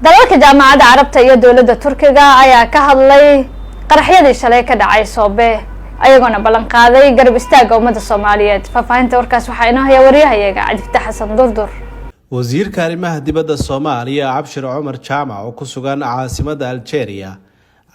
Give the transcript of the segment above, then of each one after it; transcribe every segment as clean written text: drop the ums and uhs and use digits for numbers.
Dalalka Jaamacadda Carabta iyo dowladda Turkiga ayaa ka hadlay qaraxyadii shalay ka dhacay Soobe, ayagoona ballan qaaday garab istaagga ummadda Soomaaliyeed. Faahfaahinta warkaas waxaa inoo haya wariyahayaga Cabdifataax Xasan Durdur. Wasiirka arrimaha dibadda Soomaaliya, Cabshir Cumar Jaamac, oo ku sugan caasimadda Algeria,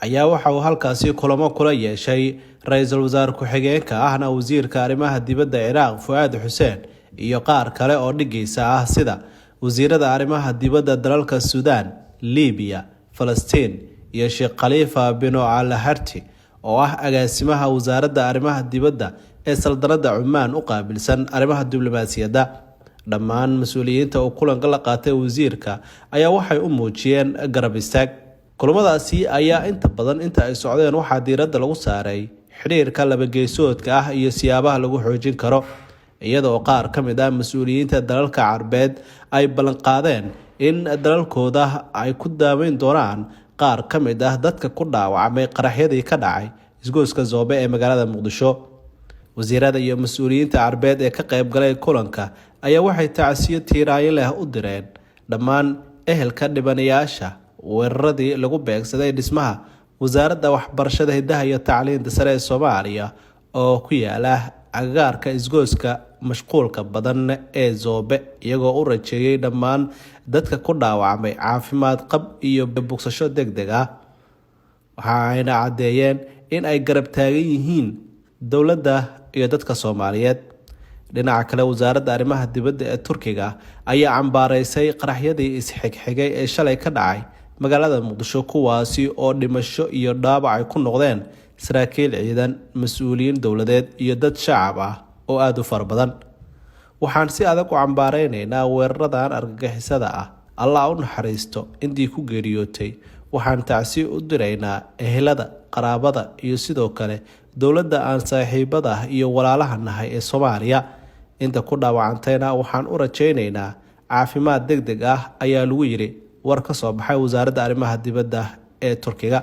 ayaa waxa uu halkaasi kulamo kula yeeshay ra-iisul wasaare ku-xigeenka ahna wasiirka arrimaha dibadda Ciraaq, Fu-aad Xuseen, iyo qaar kale oo dhigiisa ah, sida wasiirada arrimaha dibadda dalalka Suudaan, Libiya, Falastiin iyo Sheekh Khaliifa Bino Al Harti, oo ah agaasimaha wasaaradda arrimaha dibadda ee Saldanadda Cumaan u qaabilsan arrimaha diblomaasiyadda. Dhammaan mas-uuliyiinta uu kulanka la qaatay wasiirka ayaa waxay u muujiyeen garab istaag. Kulamadaasi ayaa inta badan inta ay socdeen waxaa diiradda lagu saaray xidhiirka labageesoodka ah iyo siyaabaha lagu xoojin karo, iyadoo qaar ka mid ah mas-uuliyiinta dalalka Carbeed ay ballanqaadeen in dalalkooda ay ku daaweyn doonaan qaar ka mid ah dadka ku dhaawacmay qaraxyadii ka dhacay isgoyska Zoobe ee magaalada Muqdisho. Wasiirada iyo mas-uuliyiinta Carbeed ee ka qaybgalay kulanka ayaa waxay tacsiyo tiiraayo leh u direen dhammaan ehelka dhibanayaasha weeraradii lagu beegsaday dhismaha Wasaaradda Waxbarashada, Hidaha iyo Tacliinta Sare ee Soomaaliya oo ku yaala agagaarka isgoyska mashquulka badan ee Zoobe, iyagoo u rajeeyay dhammaan dadka ku dhaawacmay caafimaad qab iyo bogsasho deg deg ah. Waxa ayna caddeeyeen in ay garab taagan yihiin dowladda iyo dadka Soomaaliyeed. Dhinaca kale, wasaaradda arrimaha dibadda ee Turkiga ayaa cambaareysay qaraxyadii isxigxigay ee shalay ka dhacay magaalada Muqdisho, kuwaasi oo dhimasho iyo dhaawac ay ku noqdeen saraakiil ciidan, mas-uuliyiin dowladeed iyo dad shacab ah oo aada u fara badan. "Waxaan si adag u cambaareyneyna weeraradan argagixisada ah. Allah u naxariisto intii ku geeriyootay. Waxaan tacsi u diraynaa ehelada, qaraabada iyo sidoo kale dowladda aan saaxiibada iyo walaalaha nahay ee Soomaaliya. Inta ku dhaawacantayna waxaan u rajaynaynaa caafimaad deg deg ah," ayaa lagu yiri war ka soo baxay wasaaradda arrimaha dibadda ee Turkiga.